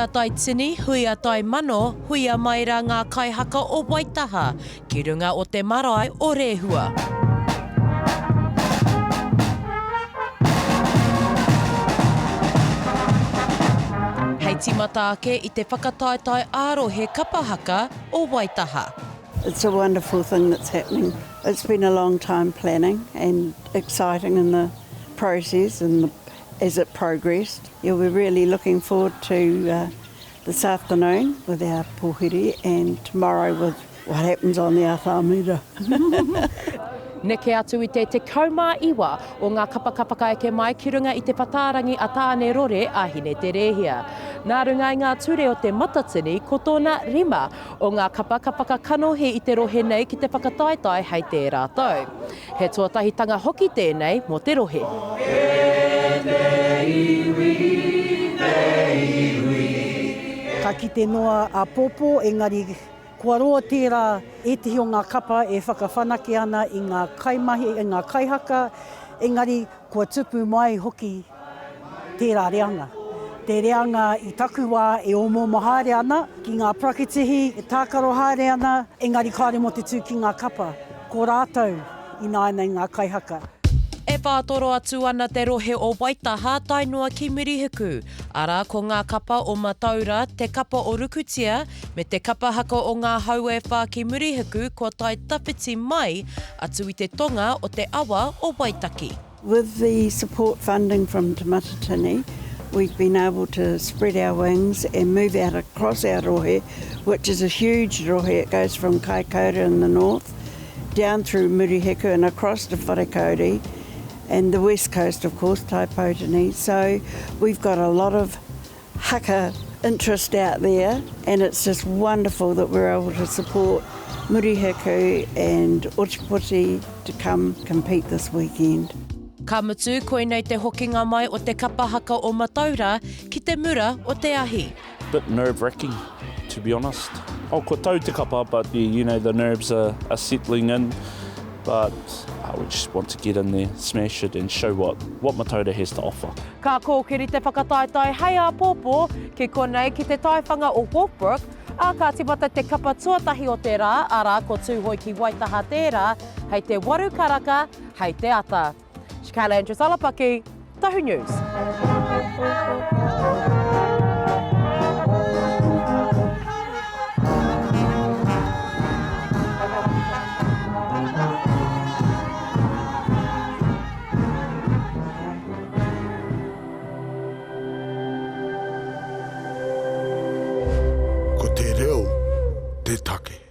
a tai tini, hui a tai mano, huia mai rā ngā kaihaka o Waitaha ki runga o te marae o Rehua. Hei tīmata ake i te whakataetae ā-rohe kapa haka o Waitaha. It's a wonderful thing that's happening. It's been a long time planning and exciting in the process and the, as it progressed. Yeah, we're really looking forward to uh, this afternoon with our pōhiri and tomorrow with what happens on the atamira. Neke atu i te 19 o ngā kapa ka whakaeke mai ki runga i te whatārangi a Tāne Rore a Hine Te Rēhia. Nā runga i ngā ture o te Matatini, ko tōna rima o ngā kapa ka whakakanohi i te rohe nei ki te whakataetae hei tērā tau. He tuatahitanga hoki tēnei mō te rohe. E te iwi, te iwi. Ka kite noa āpōpō, engari kua roa tērā ētehi o ngā kapa e whakawhanake ana i ngā kaimahi, i ngā kaihaka, engari Kua tupu mai hoki tērā reanga. Te reanga i taku wā e omoomo haere ana ki ngā parakitihi, e tākaro haere ana, engari kāore mō te tū ki ngā kapa. Ko rātou ināianei ngā kaihaka. E whātoro atu ana te rohe o Waitaha tae noa ki Murihiku, arā ko ngā kapa o Mataura, te kapa o Rukutia, me te kapa haka o ngā hau e whā ki Murihiku kua tae tawhiti mai atu i te tonga o te awa o Waitaki. With the support funding from Te Matatini, we've been able to spread our wings and move out across our rohe, which is a huge rohe. It goes from Kaikoura in the north, down through Murihiku and across to Wharekauri, and the west coast, of course, Tai Poutini. So we've got a lot of haka interest out there and it's just wonderful that we're able to support Murihiku and Ōtepoti to come compete this weekend. Ka mutu, koinei te hokinga mai o te kapa haka o Mataura ki te mura o te ahi. Bit nerve wracking to be honest. Oh kua tau te kapa but you know the nerves are, are settling in but uh, we just want to get in there, smash it and show what, what Mataura has to offer. Ka kōkiri te whakataetae hei āpōpō ki konei ki te taiwhanga o Wolfbrook, ā, ka tīmata te kapa tuatahi o te rā, arā, ko Tūhoe ki Waitaha tērā, hei te waru karaka, hei te ata. Shakayla Andrews Alapaki, Tahu News. Ko te reo te take.